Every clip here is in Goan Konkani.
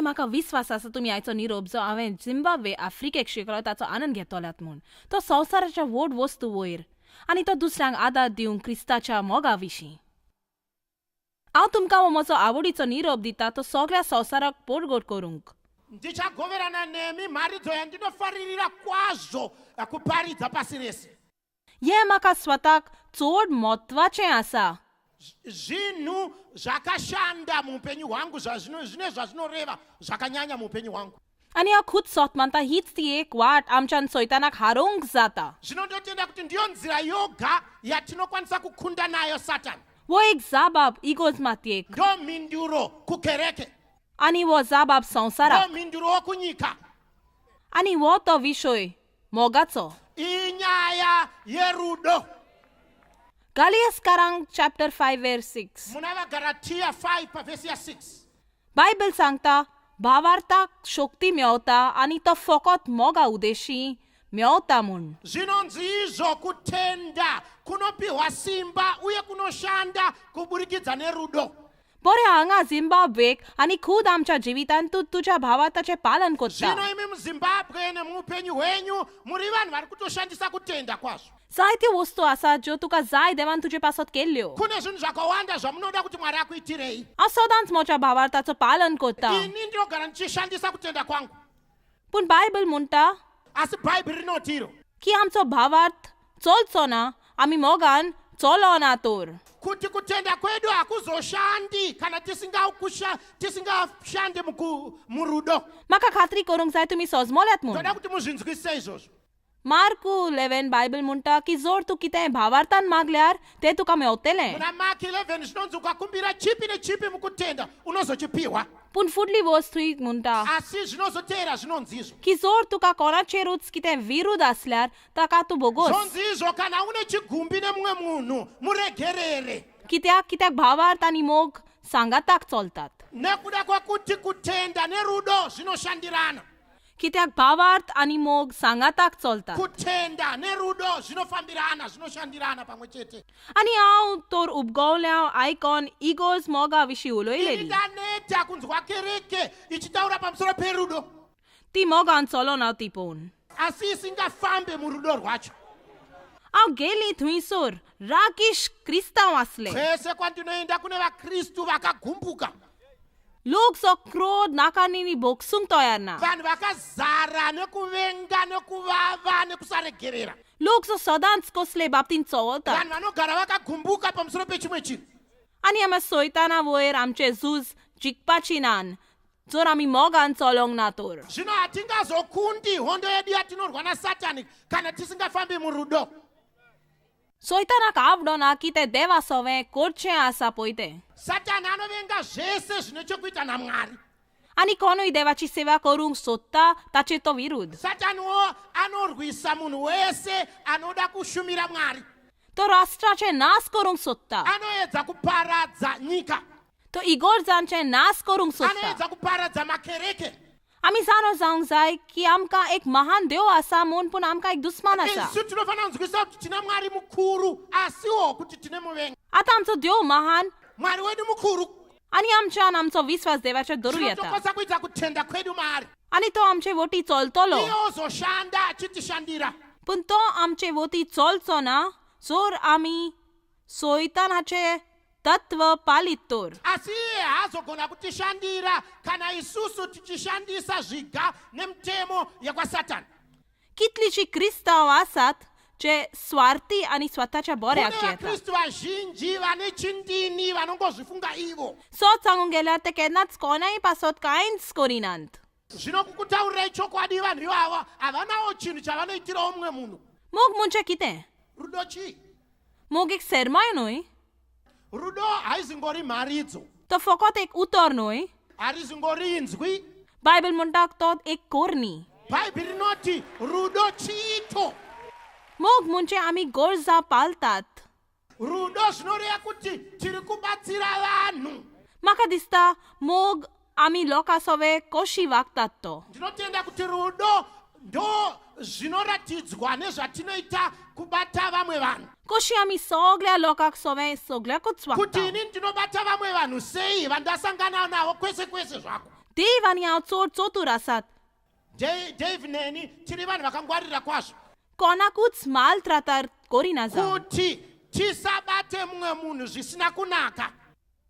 म्हाका विस्वास आसा तुमी आयचो निरोप जो हांवें झिम्बाब्वे आफ्रिकेक शिकलो ताचो आनंद घेतल्यात म्हूण. तो संवसाराच्या व्हड वस्तू वयर आनी तो दुसऱ्यांक आदार दिवंक क्रिस्ताच्या मोगा विशीं. हांव तुमकां हो म्हजो आवडीचो निरोप दिता तो सगळ्या संवसाराक पोरगोट करूंक. Ndichagoverana nemi mharidzo yandinofaririra kwazvo kuparidza pasi rese. हें म्हाका स्वताक चड म्हत्वाचें आसा. Zvinhu zvakashanda muupenyu hwangu, zvine zvazvinoreva zvakanyanya muupenyu hwangu. आनी हांव खूद सोत मानता हीच ती एक वाट आमच्यान सैतानाक हारोवंक जाता. Zvinondotenda kuti ndiyo nzira yoga yatinokwanisa kukunda nayo Satani. हो एक जाबाब इगोर्ज मातयेक Ndo mhinduro kukereke, आनी हो जाबाब ndo संवसाराक mhindurowo kunyika. आनी हो तो विशय मोगाचो. Inyaya yerudo. गालियसकारांक चॅप्टर 5 वेर 6 Muna vaGaratiya 5 pavhesi ya6. Bible सांगता भावार्थाक शक्ती मेवता आनी तो फकत मोगा उदेशी मेवता म्हूण. Zvinonzi izvo kutenda kunopiwa simba uye kunoshanda kuburikidza nerudo. बरें, हांगा झिम्बाब्वेक आनी खूद आमच्या जिवितांत तूं तुज्या भावार्थाचें पालन करता. Zvino imi muZimbabwe nemuupenyu hwenyu muri vanhu vari kutoshandisa kutenda kwazvo. जायत्यो वस्तू आसात ज्यो तुका जाय देवान तुजे पासत केल्ल्यो. Kune zvinhu zvakawanda zvamunoda kuti Mwari akuitirei. हांव सदांच म्हज्या भावार्थाचो पालन करता. Ini ndinogara ndichishandisa kutenda kwangu. पूण बायबल म्हणटा Asi Bhaibheri rinoti iro की आमचो भावार्थ चलचो ना आमी मोगान चलोना तर. kuti kutenda kwedu hakuzoshandi kana tisingashandi murudo. म्हाका खात्री करूंक जाय तुमी सजमल्यात म्हूण. Toda kuti muzvinzwisise izvozvo. मार्कू 11 Bible म्हणटा की जर तूं कितें भावार्थान मागल्यार तें तुका मेवतलें. Muna Maki 11 zvinonzi ukakumbira chipi nechipi mukutenda unozochipiwa. पूण फुडली वस्त थंय म्हणटा Asi zvinozoteera zvinonzi izvo की जर तुका कोणाचेरूच कितें विरूद आसल्यार ताका तूं भोगोस. zvonzi izvo kana une chigumbi nemumwe munhu muregerere. कित्याक कित्याक भावार्थ आनी मोग सांगाताक चलतात. Nekuda kwekuti kutenda nerudo zvinoshandirana. कित्याक भावार्थ आनी मोग सांगाताक चलतात. Kutenda nerudo zvinofambirana, zvinoshandirana pamwe chete. आनी हांव तर उपगवल्या आयकॉन इगोर्ज मोगा विशीं Ini उलयलेली. ndaneta kunzwa kereke ichitaura pamusoro perudo ती मोगान चलोना ती पळोवन. asi isingafambe murudo rwacho. हांव गेली थंयसर रागीश क्रिस्तांव आसले. Kwese kwandinoenda kune vaKristu vakagumbuka, लोक जो क्रोध नाकानी भोगसूंक तयार ना. vanhu vakazara nekuvenga nekuvava nekusaregerera, लोक जो सदांच कसले बाबतींत चवळतात. vanhu vanogara vakagumbuka pamusoro pechimwe chinhu. आनी आमी सोयताना वयर आमचें झूज जिखपाची नान जर आमी मोगान चलोंक ना तर. Zvino hatingazokundi hondo yedu yatinorwa naSatani kana tisingafambi murudo. सोयतानाक आवडना की तें देवा सवें करचें आसा पळय तें. Satani anovenga zvese zvine chekuita naMwari. आनी कोणूय देवाची सेवा करूंक सोदता ताचेर तो विरूद. Sataniwo anorwisa munhu wese anoda kushumira Mwari. तो राष्ट्राचें नाश करूंक सोदता. Anoedza kuparadza nyika, तो इगोर्जांचें नाश करूंक सोदता. anoedza kuparadza makereke. आमी जाणो जावंक जाय की आमकां एक महान देव आसा म्हूण, पूण आमकां एक दुस्मान आसा. Isu tinofanira kunzwisisa kuti tina Mwari mukuru asiwo kuti tine muvengi. आतां आमचो देव महान Mwari wedu mukuru. आनी आमच्यान आमचो विस्वास देवाचेर धरूं Zvino येता tokwanisa kuita kutenda kwedu maari, आनी तो आमचे वटी चलतलो. iye ozoshanda achitishandira. पूण तो आमचे वती चलचो ना जर आमी सोयतानाचें तत्व पालीत तर. Asi iye haazogona kutishandira kana isusu tichishandisa zviga nemutemo yekwaSatani. कितलींशीं क्रिस्तांव आसात जे स्वार्थी आनी स्वताच्या बऱ्याक Kune जियेतात. vaKristu vazhinji vane chindini vanongozvifunga ivo. सत सांगूंक गेल्यार ते केन्नाच कोणाय पासत कांयच करिनात. Zvino kukutaurirai chokwadi, vanhu ivava havanawo chinhu chavanoitirawo mumwe munhu. मोग म्हणजे कितें? Rudo chii? मोग एक सरमाय न्हय, Rudo haizingori mharidzo, तो फकत एक उतर न्हय. harizingori inzwi. बायबल म्हणटा तो एक कोरनी. Bhaibheri rinoti rudo chiito. मोग म्हणजे आमी गरजां पालतात. Rudo zvinoreva kuti tiri kubatsira vanhu. म्हाका दिसता मोग आमी लोकां सवे कशी वागतात तो. Ndinotenda kuti rudo ndo zvinoratidzwa nezvatinoita kubata vamwe vanhu. कशी आमी सगळ्या लोकांक सवे सगळ्याकूच Kuti वागता. ini ndinobata vamwe vanhu sei vandasangana navo kwese kwese zvako. देव आनी हांव चड चतूर आसात. Dave neni tiri vanhu vakangwarira kwazvo कोणाकूच माल त्रातार करिना जावं. Kuti tisabate mumwe munhu zvisina kunaka.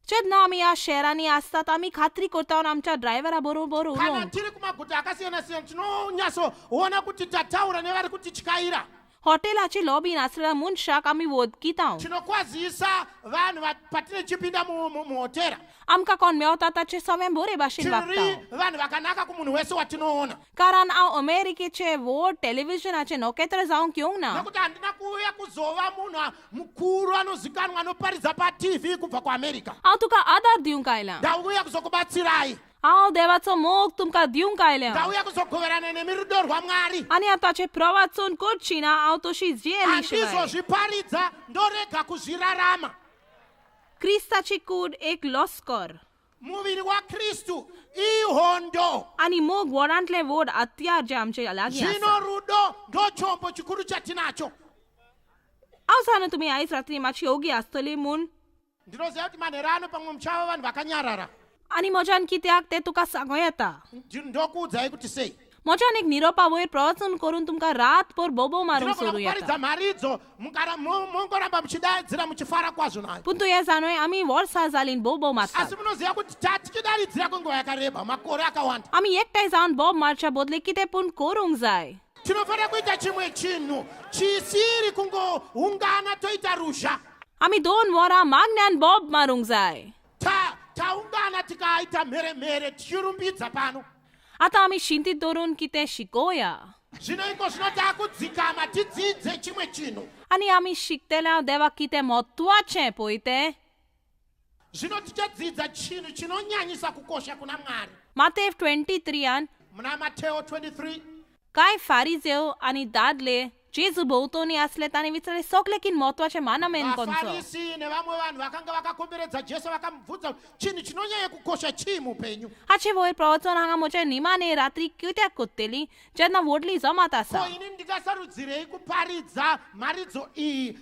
जेन्ना आमी ह्या शहरांनी आसतात आमी खात्री करता आमच्या ड्रायव्हरा बरोबर Kana उलोवंक. tiri kumaguta akasiyana siyana tinonyatsoona kuti tataura nevari kutityaira. हॉटेलाची लॉबीन आसलेल्या मनशाक आमी वोदकिता. Tinokwazisa vanhu patinechipinda muhotera. आमकां कोण मेवता ताचे सगळें बरे भाशेन Tiri वागता. Vanhu vakanaka kumunhu wese watinoona. कारण हांव अमेरिकेचे व्हड टेलिव्हिजनाचे नखेत्र जावंक येवंक ना. Nekuti handina kuuya kuzova munhu mukuru anozikanwa anoparidza paTV kubva kuAmerica. हांव तुका आदार दिवंक आयलां. Ndauya kuzokubatsirai. हांव देवाचो मोग तुमकां दिवंक आयल्या. Ndauya kuzogoverana nemi rudo rwaMwari. आनी हांव ताचें प्रवाचन करची ना, हांव तशी जियेली शिवाय. Handizozviparidza ndorega kuzvirarama. क्रिस्ताची कूड एक लस्कर. Muviri waKristu ihondo. आनी मोग व्हडांतले व्हड हत्यार जे आमचे लागीं आसा. Zvino rudo ndochombo chikuru chatinacho. हांव जाणा तुमी आयज राती मातशी ओगी आसतली म्हूण. Ndinoziva kuti manheru ano pamwe muchava vanhu vakanyarara. आनी म्हज्यान कित्याक तें तुका सांगो येता. Ndokuudzai kuti sei. म्हज्यान एक निरोपा वयर प्रवचन करून तुमकां रातभर बोबो मारूंक Ndinogona सोडूं येता. kuparidza mharidzo mongoramba muchidaidzira muchifara kwazvo nayo. पूण तूं हें जाणूय आमी वर्सां जालीं बोबो मारतात. Asi munoziva kuti tatichidaidzira kwenguva yakareba, makore akawanda. आमी एकठांय जावन बोब मारच्या बदले कितें पूण करूंक जाय. Tinofanira kuita chimwe chinhu chisiri kungoungana toita ruzha. आमी 2 वरां मागण्यान बोब मारूंक जाय. Taungana tikaita mheremhere tichirumbidza pano. आतां आमी शिंतीत दवरून कितें शिकोवया. Zvino iko zvino taakudzikama tidzidze chimwe chinhu. आनी आमी शिकतले देवाक कितें म्हत्वाचें पळय तें. Zvino tichadzidza chinhu chinonyanyisa kukosha kuna Mwari. Matev 23 Muna Mateo 23 कांय फारिजेव आनी दादले जेजू भोंवतणी आसले तांणी विचारलें सगळे कितें म्हत्वाचें मानामेन कोणचो. Vafarisi nevamwe vanhu vakanga vakakomberedza Jesu vakamubvunza kuti chinhu chinonyanya kukosha chii muupenyu. हाचे वयर प्रवचन हांगा म्हज्या निमाणे रात्री कित्याक कोत्तली जेन्ना व्हडली जमात आसा. Ko ini ndingasarudzirei kuparidza mharidzo iyi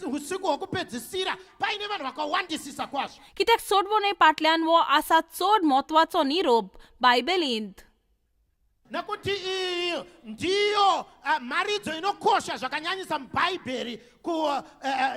usiku hwekupedzisira paine vanhu vakawandisisa kwazvo? कित्याक सोडवणे फाटल्यान वो आसा चड म्हत्वाचो निरोप बायबलींत. Nekuti iyi ndiyo mharidzo inokosha zvakanyanyisa mubhaibheri,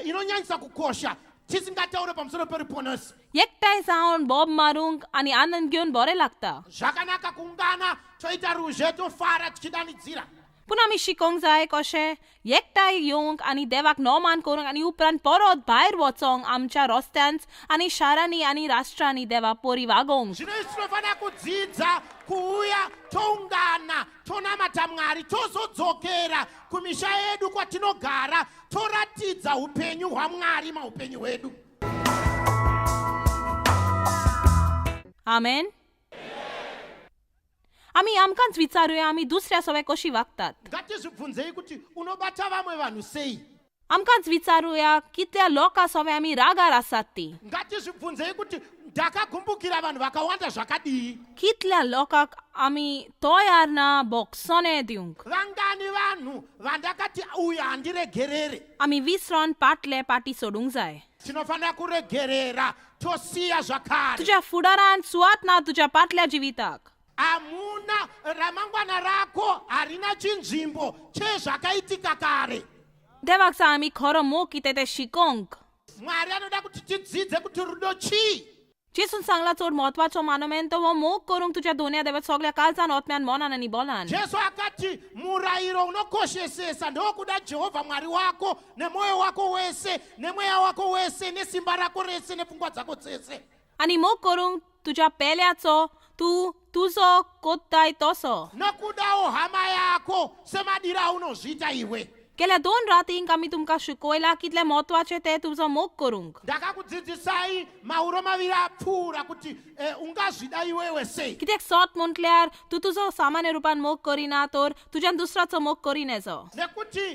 inonyanyisa kukosha tisingataure pamusoro peruponeso. एकठांय जावन बोब मारूंक आनी आनंद घेवन बरें लागता. Zvakanaka kuungana toita ruzhe tofara tichidanidzira. पूण आमी शिकोंक जाय कशें एकठांय येवंक आनी देवाक नोमान करूंक आनी उपरांत परत भायर वचोंक आमच्या रस्त्यांत आनी शारांनी आनी राष्ट्रांनी देवा परी वागोवंक. Zvino isu tinofanira kudzidza kuuya toungana tonamata Mwari tozodzokera kumisha yedu kwatinogara toratidza upenyu hwaMwari maupenyu hwedu. आमेन. आमी आमकांच विचारुया आमी दुसऱ्या सवे कशी वागतात. Ngatizvibvunzei kuti unobata vamwe vanhu sei. आमकांच विचारुया कितल्या लोकां सवे आमी रागार आसात ती. Ngatizvibvunzei kuti ndakagumbukira vanhu vakawanda zvakadii. कितल्या लोकांक आमी तयार ना बोगसोने दिवंक. Vangani vanhu vandakati uyu handiregerere. आमी विसरोन पाटले पाटी सोडूंक जाय. Tinofanira kuregerera tosiya zvakare. तुज्या फुडारान सुवात ना तुज्या पाटल्या जिविताक. Hamuna ramangwana rako harina chinzvimbo chezvakaitika kare. देवाक जाय आमी खरो मोग कितें तें शिकोवंक. Mwari anoda kuti tidzidze kuti rudo chii. जेसून सांगला चड म्हत्वाचो मानोमेन तो हो मोग करूंक तुज्या दोनया देवा सगल्या काळजान ओतम्यान मनान आनी Bolan. Jesu akati murayiro unokoshesesa ndokuda Jehovha Mwari wako nemwoyo wako wese nemweya wako wese nesimba rako rese nepfungwa dzako dzese. आनी मोग करूंक तुज्या पेल्याचो तूं तुजो कोत्ताय तसो. Nokudawo hama yako semadiro aunozviita iwe. गेल्या 2 रातींक आमी तुमकां शिकयलां कितलें म्हत्वाचें तें तुजो मोग करूंक. Ndakakudzidzisai mauro maviri apfuura kuti ungazvida iwewe sei. कित्याक सत म्हटल्यार तूं तुजो सामान्य रुपान मोग करिना तर तुज्यान दुसऱ्याचो मोग करिनेचो. Nekuti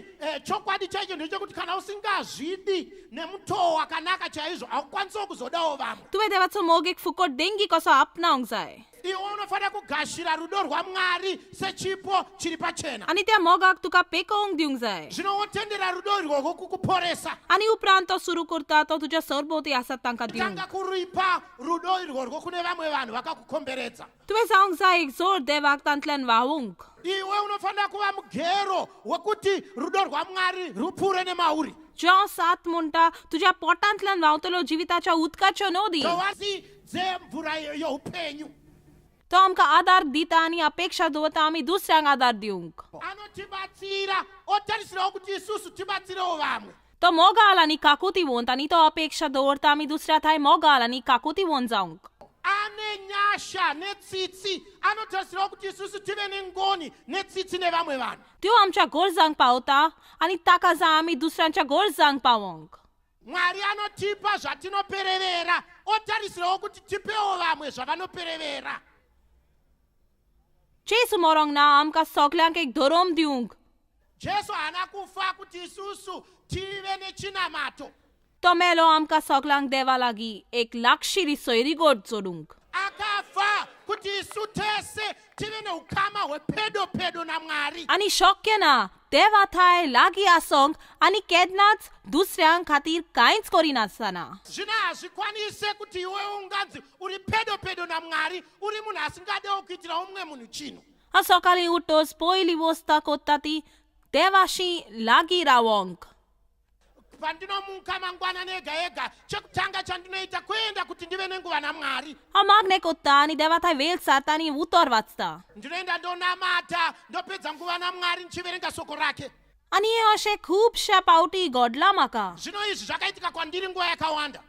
chokwadi chaicho ndechekuti kana usingazvidi nemutoo wakanaka chaizvo haukwanisawo kuzodawo vamwe. तुवें देवाचो मोग एक फुकट देंगी कसो आपणावंक जाय. Iwe unofanira kugashira rudo rwaMwari sechipo chiri pachena. आनी त्या मोगाक तुका पेकोवंक दिवंक जाय. Zvino wotendera rudo irworwo kukuporesa. आनी उपरांत तो सुरू करता तो तुज्या सरभोंवती आसात तांकां दिवंक. Tanga kuripa rudo irworwo kune vamwe vanhu vakakukomberedza. तुवें जावंक जाय एक जोर देवाक तांतल्यान व्हांवूंक. Iwe unofanira kuva mugero wekuti rudo rwaMwari rupfuure nemauri. जें सात म्हणटा तुज्या पोटांतल्यान व्हांवतलो जिविताच्या उदकाच्यो नदी. Towasi dzemvura youpenyu. तो आमकां आदार दिता आनी अपेक्षा दवरता आमी दुसऱ्यांक आदार दिवंक. Anotibatsira otarisirawo kuti isusu tibatsirewo vamwe. तो मोगाल आनी काकुतीवंत आनी तो अपेक्षा दवरता आमी दुसऱ्या थांय मोगाल आनी काकुतीवंत जावंक. Ane nyasha netsitsi, anotarisirawo kuti isusu tive nengoni netsitsi nevamwe vanhu. त्यो आमच्या गरजांक पावता आनी ताका जाय आमी दुसऱ्यांच्या गरजांक पावोंक. Mwari anotipa zvatinoperevera, otarisirawo kuti tipewo vamwe zvavanoperevera. जेजू मरोंक ना आमकां सगल्यांक एक धर्म दिवंक. Jesu haana kufa kuti isusu tive nechinamato. तो मेलो आमकां सगल्यांक देवा लागीं एक लागशिरी सोयरीगोट जोडूंक. Akafa kuti isu tese tive neukama hwepedo pedo naMwari. आनी शक्य ना देवा थांय लागीं आसोंक आनी केन्नाच दुसऱ्यां खातीर कांयच करिनासतना. Zvino hazvikwanise kuti iwe unganzi uri pedo pedo naMwari uri munhu asingadewo kuitira umwe munhu chinhu. हांव सकाळीं उठ्ठच पयली वस्ता कोत्ता ती देवाशी लागीं रावोंक. Pandinomuka mangwanani ega ega, chekutanga chandinoita kuenda kuti ndive nenguva naMwari. हांव मागणें कोत्ता आनी देवा थंय वेळ सारता आनी उतर वाचता. Ndinoenda ndonamata, ndopedza nguva naMwari ndichiverenga soko rake. आनी हें अशें खुबश्या पावटी घडलां म्हाका. Zvino izvi zvakaitika kwandiri nguva yakawanda.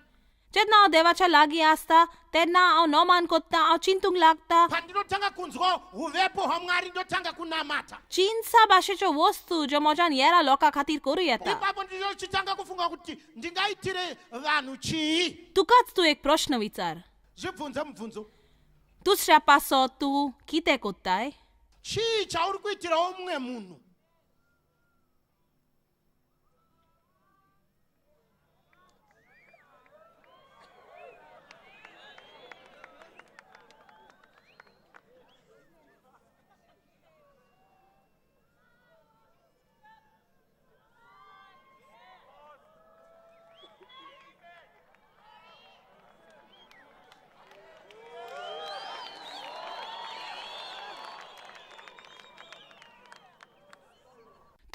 जेन्ना हांव देवाच्या लागीं आसता तेन्ना हांव नोमान कोत्ता, हांव चिंतूंक लागता. Pandinotanga kunzwa huvepo hwaMwari ndotanga kunamata. चिंसा भाशेच्यो वस्तू ज्यो म्हज्यान येरा लोकां खातीर करूं येता. Ipapo ndinochitanga kufunga kuti ndingaitire vanhu chii. तुकाच तूं एक प्रश्न विचार. Zvibvunze mubvunzo. दुसऱ्या पासो तूं कितें कोत्ताय? Chii chauri kuitirawo mumwe munhu?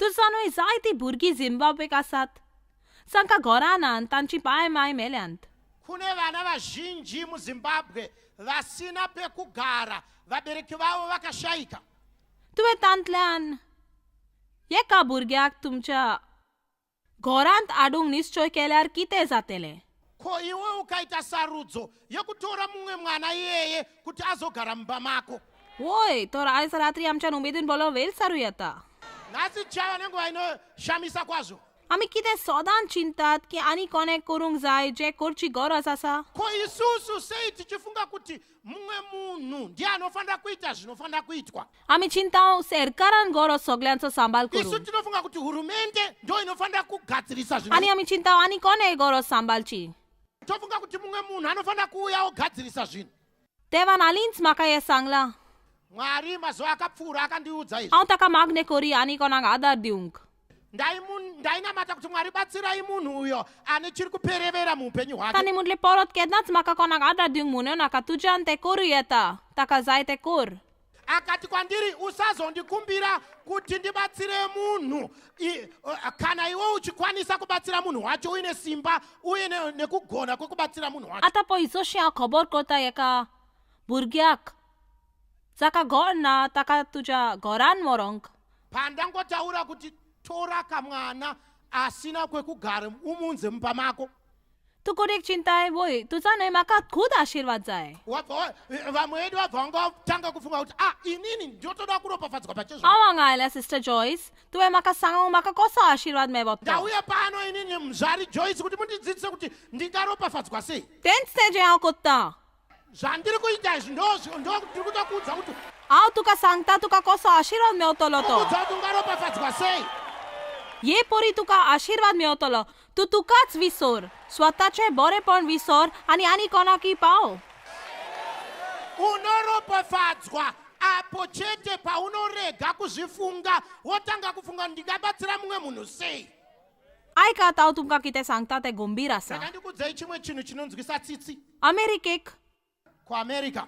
तूं जाणूय जायतीं भुरगीं झिम्बाब्वेक आसात जांकां घरां ना आनी तांची पांय माय मेल्यांत. Kune vana vazhinji muZimbabwe vasina pekugara, vabereki vavo vakashayika. तुवें तांतल्यान एका भुरग्याक तुमच्या घरांत हाडूंक निश्चय केल्यार कितें जातलें? Ko iwe ukaita sarudzo yekutora mumwe mwana iyeye kuti azogara mumba mako. वय तर आयज रात्री आमच्यान उमेदीन बोलो वेळ सारूं येता. Nhasi tichava nenguva inoshamisa kwazvo. आमी कितें सदांच चिंतात की आनी कोणें करूंक जाय जें करची गरज आसा. Ko isusu sei tichifunga kuti mumwe munhu ndiye anofanira kuita zvinofanira kuitwa? आमी चिंता सरकारान गरज सगल्यांचो सांबाळ Isu करूंक. tinofunga kuti hurumende ndo inofanira kugadzirisa zvinhu. आनी आमी चिंता आनी कोणें गरज सांबाळची. Tofunga kuti mumwe munhu anofanira kuuya ogadzirisa zvinhu. देवान हालींच म्हाका हें सांगलां. Mwari mazuva akapfuura akandiudza izvi. हांव ताका मागणें करी आनी कोणाक आदार दिवंक. Ndainamata kuti Mwari batsirai munhu uyo ane chiri kuperevera muupenyu hwake. तांणी म्हटलें परत केन्नाच म्हाका कोणाक आदार दिवंक म्हणूं नाका, तुज्यान तें करूं येता, ताका जाय तें कर. Akati kwandiri usazondikumbira kuti ndibatsire munhu kana iwe uchikwanisa kubatsira munhu wacho uine simba uye nekugona kwekubatsira munhu wacho. आतां पळय जशें हांव खबर करता एका भुरग्याक जाका घर ना ताका तुज्या घरान व्हरोंक. Pandangotaura kuti tora kamwana asina kwekugara umunze mumba mako. तूं कोणेक चिंताय वय तुजा न्हय म्हाका खूद आशिर्वाद जाय. Vamwe vedu vabva vangatanga kufunga kuti ah inini ndotoda kuropafadzwa pachezvo. हांव हांगा आयल्या सिस्टर जॉयस, तुवें म्हाका सांगूंक म्हाका कसो आशिर्वाद मेवता. Ndauya pano inini muzvari Joyce kuti mundidzidzise kuti ndingaropafadzwa sei. तेंच तें जें हांव कोत्तां. Zvandiri kuita izvi ndiri kutokuudza kuti हांव तुका सांगता तुका कसो आशिर्वाद मेवतलो तो. kuudza kuti ungaropafadzwa sei. हे परी तुका आशिर्वाद मेवतलो. तूं तुकाच विसर, स्वताचें बरेंपण विसर आनी आनी कोणाकय पाव. Unoropafadzwa apo chete paunorega kuzvifunga, wotanga kufunga ndingabatsira mumwe munhu sei. आयकात, हांव तुमकां कितें सांगता तें गंभीर आसा. Saka ndikudzei chimwe chinhu chinonzwisa tsitsi. अमेरिकेक Kuamerica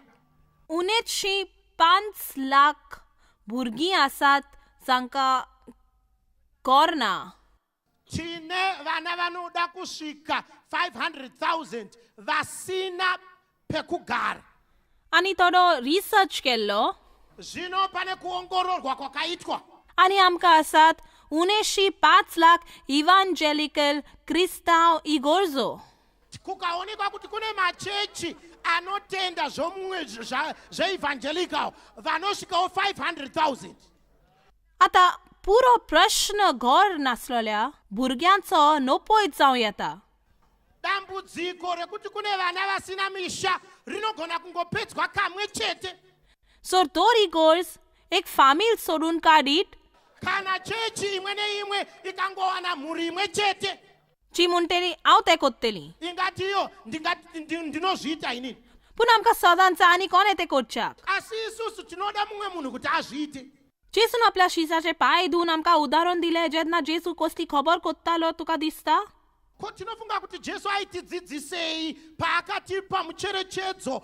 उणेचशी 5 लाख भुरगीं आसात जांकां घर ना. Tine vana vanoda kusvika 500,000 vasina pekugara. आनी थोडो रिसर्च केल्लो. Zvino pane kuongororwa kwakaitwa. आनी आमकां आसात उणेशी 5 लाख इवांजेलिकल क्रिस्तांव इगोर्जो. Kukaonekwa kuti kune machechi anotenda zvomumwe zveevangelical vanosvikawo 500,000. आतां पुरो प्रश्न घर नासलेल्या भुरग्यांचो नपयत जावं येता. Dambudziko rekuti kune vana vasina misha rinogona kungopedzwa kamwe chete. So तर इगोर्ज एक फामील सोडून काडीत Kana chechi imwe neimwe ikangowana mhuri imwe chete जी म्हणटली हांव तें कोत्तली, ingati iyo ndinozviita inini. पूण आमकां सदांच आनी कोणें तें करच्याक. Asi isusu tinoda mumwe munhu kuti azviite. जेजून आपल्या शिसाचे पांय धुवन आमकां उदाहरण दिलें. जेन्ना जेजू कसली खबर कोत्तालो तुका दिसता? Ko tinofunga kuti Jesu aitidzidzisei paakatipa mucherechedzo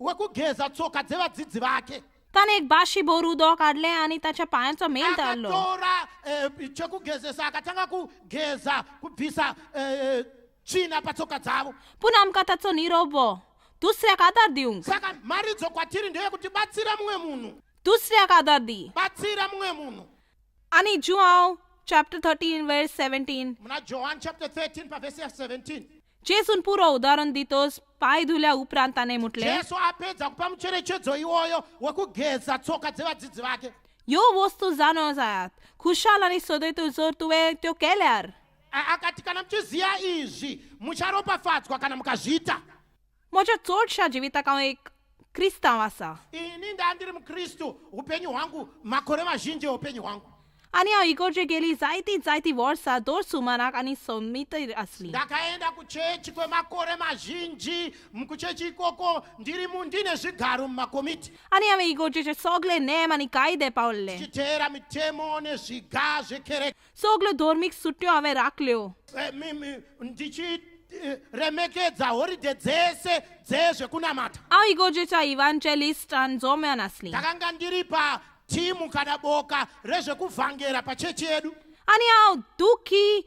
wekugeza tsoka dzevadzidzi vake? ताणें एक बाशी भर उदक हाडलें आनी ताच्या पांयांचो मेल धाडलो. Akatora chekugezesa, akatanga kugeza, kubvisa tsvina patsoka dzavo. पूण आमकां ताचो निरोप हो दुसऱ्याक आदार दिवंक. Saka mharidzo kwatiri ndeyekuti batsira mumwe munhu. दुसऱ्याक आदार दी. Batsira mumwe munhu. आनी जुआंव चॅप्टर 13 वर्स 17, Muna John chapter 13 pavhesi ya17, जेजून पुरो उदाहरण दितोच पांय धुल्या उपरांत ताणें म्हटलें, Jesu apedza kupa mucherechedzo iwoyo wekugeza tsoka dzevadzidzi vake, ह्यो वस्तू जाणो जायात खुशाल आनी सदयतू जर तुवें त्यो केल्यार. Akati kana muchiziva izvi mucharopafadzwa kana mukazviita. म्हज्या चडश्या जिविताक हांव एक क्रिस्तांव आसा. Ini ndandiri mukristu upenyu hwangu, makore mazhinji eupenyu hwangu. आनी हांव इगोर्जे गेली जायतीं जायतीं वर्सां दर सुमाराक आनी सोमित आसली. Ndakaenda kuchechi kwemakore mazhinji, kuchechi ikoko ndiri ndine zvigaro mumakomiti, आनी हांवें इगोर्जेचे सगळे नेम आनी कायदे पावल्ले, tichiteera mitemo nezviga zvekereke, सगल्यो धर्मीक सुट्यो हांवें राखल्यो, ndichiremekedza horidhe dzese dzezvekunamata. हांव इगोर्जेच्या इवांजेलिस्ट आनी जोम्यान आसली. Ndakanga ndiri patimu kana boka rezvekuvhangera pachechi yedu. आनी हांव दुखी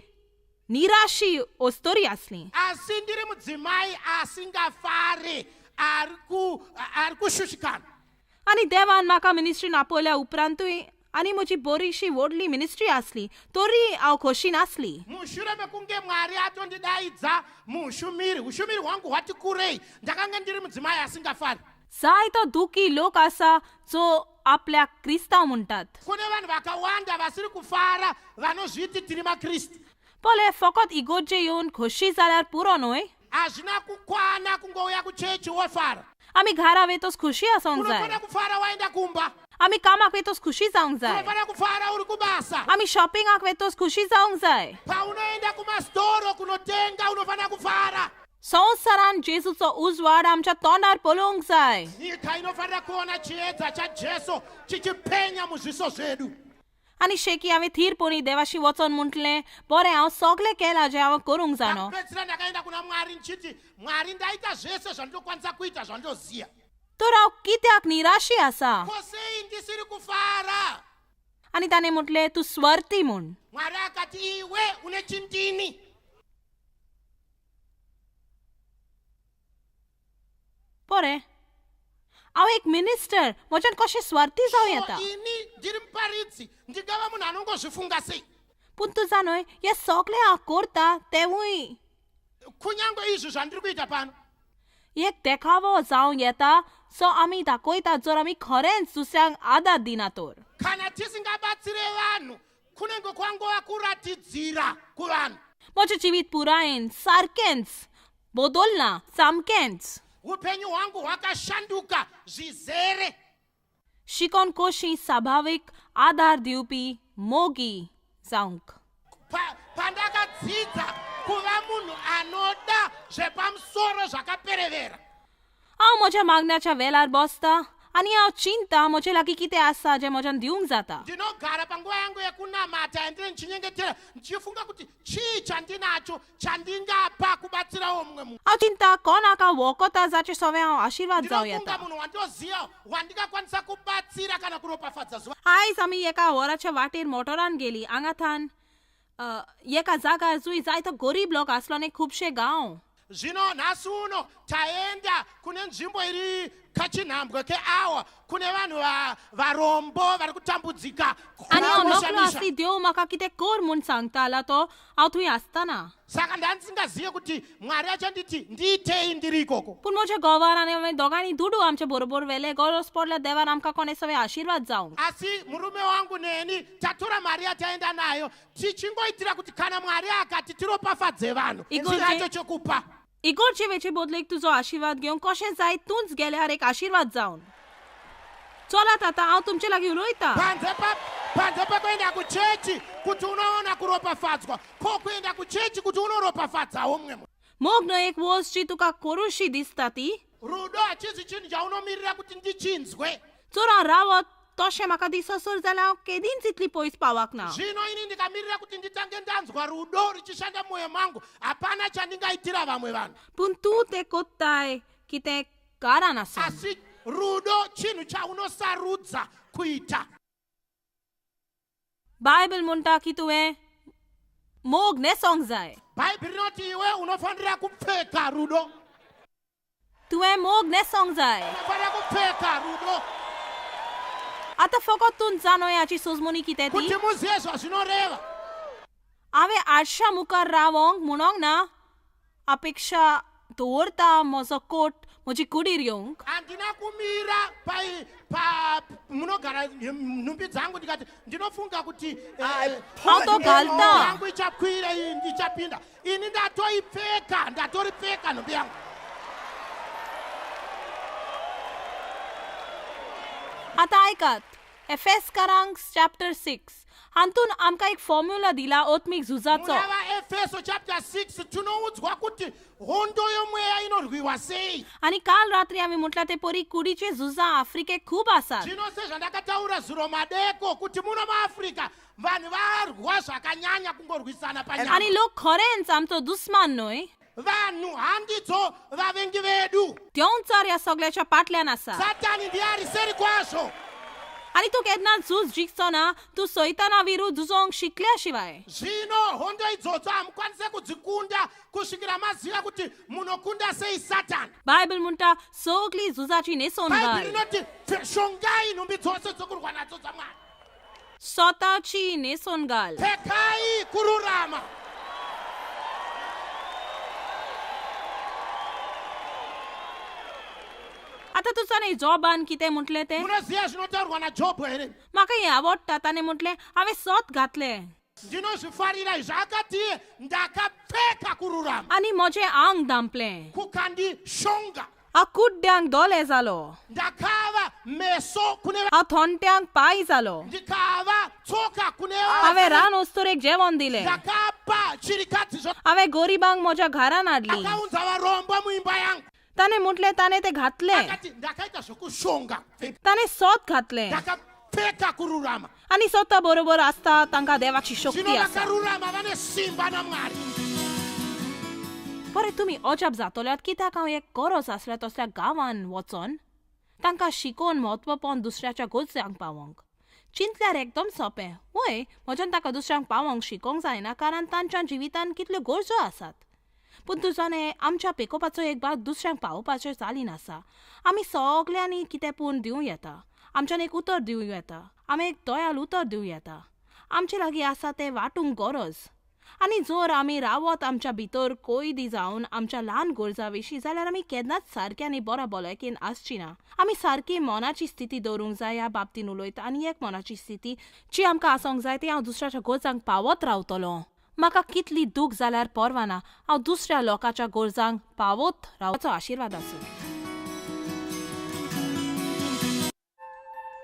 निराशी अस्तोरी आसली. Asi ndiri mudzimai asingafare, ari kushushikana. आनी देवान म्हाका मिनिस्ट्रीन आपयल्या उपरांतूय आनी म्हजी बरीशी व्हडली मिनिस्ट्री आसली तरी हांव खोशी नासली. Mushure mekunge Mwari atondidaidza muushumiri, ushumiri hwangu hwati kurei, ndakanga ndiri mudzimai asingafari. जायतो दुखी लोक आसा जो आपल्याक क्रिस्तांव म्हणटात. Kune vanhu vakawanda vasiri kufara vanozviti tiri makristu. पळय, फकत इगोर्जे येवन खोशी जाल्यार पुरो न्हय. Hazvina kukwana kungouya kuchechi wofara. आमी घरा वयतच खोशी आसोंक जाय. Unofanira kufara waenda kumba. आमी कामाक वयतच खोशी जावंक जाय. Unofanira kufara uri kubasa. आमी शॉपिंगाक वयतच खोशी जावंक जाय. Paunoenda kumastoro kunotenga unofanira kufara. संवसारान जेजूचो उजवाड आमच्या तोंडार पळोवंक जाय. Nyika inofanira kuona chiedza chaJesu chichipenya muzviso zvedu. आनी शेकी हांवें थीरपणी देवाशी वचोन म्हटलें, बरें, हांव सगळें केलां जें हांवें करूंक जाणो. Ndakapedzisira ndakaenda kuna Mwari ndichiti, Mwari, ndaita zvese zvandinokwanisa kuita zvandoziva. तर हांव कित्याक निराशी आसा? Ko sei ndisiri kufara? आनी ताणें म्हटलें, तूं स्वर्थी म्हूण. Mwari akati, iwe une chindini. बरें, हांव एक मिनिस्टर, म्हज्यान कशें स्वार्थी जावं येता? So ini ndiri muparidzi, ndingava munhu anongozvifunga sei? पूण तूं जाणय, हें सगळें हांव करता तेंवूय Kunyange izvi zvandiri kuita pano एक देखावो जावं येता सो आमी दाखयतात जर आमी खरेंच दुसऱ्यांक आदार दिना तर. Kana tisingabatsire vanhu kunenge kwangova kuratidzira kuvanhu. म्हजें जिवीत पुरायेन सारकेंच बदलना, सामकेंच. Upenyu hwangu hwakashanduka zvizere. शिकोन कशी सभावीक आदार दिवपी मोगी जावंक. Pandakadzidza kuva munhu anoda zvepamusoro zvakaperevera. हांव म्हज्या मागण्याच्या वेलार बसता आनी हांव चिंता म्हजे लागीं कितें आसा जें म्हज्यान दिवंक जाता. Ndinogara panguva yangu yekunamata yandine ndichinyengetera ndichifunga kuti chii chandinacho chandingapa kubatsirawo mumwe munhu. हांव चिंता कोणाक वखता जाचे सवें हांव आशिर्वाद जावं Ndinofunga येता. munhu wandoziva wandingakwanisa kubatsira kana kuropafadza zuva. आयज आमी एका वराच्या वाटेर मोटरान गेली हांगाथान एका जागार जुंय जायतो गरीब लोक आसलो आनी खुबशे गांव. Zvino nhasi uno taenda kune nzvimbo iri kachinhambwe keawa kune vanhu varombo vari kutambudzika आनी हांव kumusha नकळो misha. आसली देव म्हाका कितें कर म्हूण सांगतालो तो हांव थंय आसतना. Saka ndandisingazive kuti Mwari achanditi ndiitei ndiri ikoko. पूण म्हज्या घोवान आनी हांवें दोगांनी दुडू आमचे बरोबर व्हेले. गरज पडल्यार देवान आमकां कोणें सगळें आशिर्वाद जावंक. Asi murume wangu neni tatora mari yataenda nayo tichingoitira kuti kana Mwari akati tiropafadze vanhu Igorje- tinacho chokupa. इगोर्जे वेचे बदलेक तुजो आशिर्वाद घेवंक कशें जाय तूंच गेल्यार एक आशिर्वाद जावन. चलात आतां हांव तुमचे लागीं उलयतां. Panze pekuenda kuchechi kuti unoona kuropafadzwa, ko kuenda kuchechi kuti unoropafadzawo mumwe munhu. मोग न्हय एक वस्त जी तुका करूशी दिसता ती. Rudo hachizi chinhu chaunomirira kuti ndichinzwe. चोर हांव रावत तशें म्हाका दिससर जाल्यार हांव केदींच इतली पयस पावक ना. Zvino ini ndikamirira kuti nditange ndanzwa rudo richishanda mumwoyo mangu, hapana chandingaitira vamwe vanhu. पूण तूं तें कोत्ताय की तें कारण आसा. Asi rudo chinhu chaunosarudza kuita. Bible म्हणटा की तुवें मोग न्हेसोंक जाय. Bhaibheri rinoti iwe unofanira kupfeka rudo. तुवें मोग न्हेसोंक जाय. Unofanira kupfeka rudo आतां फकत तूं जाणोय हाची सोजमणी कितें ती. kuti muzive zvazvinoreva. हांवें आरशा मुखार रावोंक म्हणोंक ना अपेक्षा दवरता म्हजो कोट म्हजी कुडीर येवंक. Handina kumira pai munogara nhumbi dzangu ndikati ndinofunga kuti हांव तो घालता. yangu ichakwira iyi ndichapinda. Ini ndatoipfeka, ndatoripfeka nhumbi yangu. आतां आयकात, एफेसकारांक चॅप्टर 6 हातून आमकां एक फॉर्म्युला दिला आत्मीक झुजाचो. Muna vaEfeso chapter 6 tinoudzwa kuti hondo yomweya inorwiwa sei. आनी काल रात्री आमी म्हटल्यार ते परी कुडीची झुजां आफ्रिकेक खूब आसात. Zvino sezvandakataura zuro madeko kuti muno muAfrica vanhu varwa zvakanyanya kungorwisana panyama. आनी लोक खरेंच आमचो दुस्मान न्हय, Vanhu handidzo vavengi vedu. देंवचार ह्या सगळ्याच्या पाटल्यान आसा. Satani ndiye ari seri kwazvo. आनी तूं केन्ना झूज जिखचो ना तूं सैताना विरुद्ध झुजोंक शिकल्या शिवाय. Zvino hondo idzodzo hamukwanise kudzikunda kusvikira maziva kuti munokunda sei Satani. Bible म्हणटा सगळी झुजाची न्हेसोन Bhaibheri घाल, rinoti shongai nhumbi dzose dzokurwa nadzo dzaMwari, स्वताची न्हेसोन घाल. pfekai kururama. आतां तूं जाणा जॉबान कितें म्हटलें तें? Munoziva zvinotaurwa naJobho here? म्हाका हें आवडटा. ताणें म्हटलें हांवें सत घातलें Ndinozvifarira izvi. Akati ndakapfeka kururama आनी म्हजें आंग धांपलें, kukandishonga, हांव कुड्ड्यांक दोले जालो, ndakava meso kune हांव थोंट्यांक पांय जालो, ndikava tsoka kune हांवें रान अस्तुरेक जेवण दिलें, ndakapa chirikadzi हांवें गरिबांक म्हज्या घरान हाडली. ndakaunza varombo muimba yangu. ताणें म्हटलें ताणें तें घातलें, Akati ndakaita zvokushonga, ताणें सत घातलें ndakapfeka kururama. आनी स्वता बरोबर आसता तांकां देवाची Zvino शक्ती आसा. vakarurama vane simba naMwari. बरें तुमी अजाप जातल्यात कित्याक हांव एक गरज आसल्या तसल्या गांवान वचोन तांकां शिकोवन म्हत्वपण दुसऱ्याच्या गरजांक पावोवंक. चिंतल्यार एकदम सोंपें वय, म्हज्यान ताका दुसऱ्यांक पावोवंक शिकोवंक जायना कारण तांच्या जिवितान कितल्यो गरजो आसात. पूण तूं जाणें आमच्या पेकोवपाचो एक भाग दुसऱ्यांक पावोवपाचें चालीन आसा. आमी सगल्यांनी कितें पूण दिवं येता, आमच्यान एक उतर दिवं येता, आमी एक दयाल उतर दिवं येता. आमचे लागीं आसा तें वांटूंक गरज. आनी जर आमी रावत आमच्या भितर कोयदी जावन आमच्या ल्हान गरजां विशीं जाल्यार आमी केन्नाच सारके आनी बऱ्या भलायकेन आसची ना. आमी सारकी मनाची स्थिती दवरूंक जाय ह्या बाबतीन उलयता आनी एक मनाची स्थिती जी आमकां आसूंक जाय ती हांव दुसऱ्याच्या गरजांक पावत रावतलो. म्हाका कितली दूख जाल्यार पर्वा ना, हांव दुसऱ्या लोकांच्या गरजांक पावत रावचो आशिर्वाद आसूं.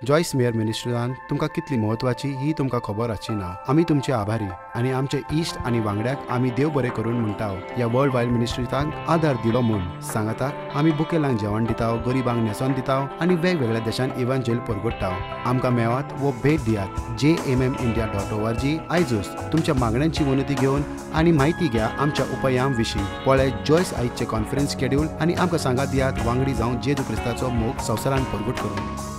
जॉयस मेयर मिनिस्ट्रीन तुमकां कितली म्हत्वाची ही तुमकां खबर आसची ना. आमी तुमचे आभारी आनी आमचे इश्ट आनी वांगड्याक आमी देव बरें करून म्हणटा ह्या वर्ल्ड वायड मिनिस्ट्रीतांक आदार दिलो म्हूण. सांगाताक आमी बुकेलांक जेवण दिता, गरिबांक न्हेसोन दिता आनी वेगवेगळ्या देशांत इव्हांजेल परगट्टा. आमकां मेळात वो भेट दियात jmmindia.org. आयजूच तुमच्या मागण्यांची विनंती घेवन आनी म्हायती घ्या आमच्या उपायां विशीं. पळय जॉयस आयजचे कॉन्फरन्स शेड्यूल आनी आमकां सांगात दियात वांगडी जावन जेजू क्रिस्ताचो मोग संवसारान परगट करूं.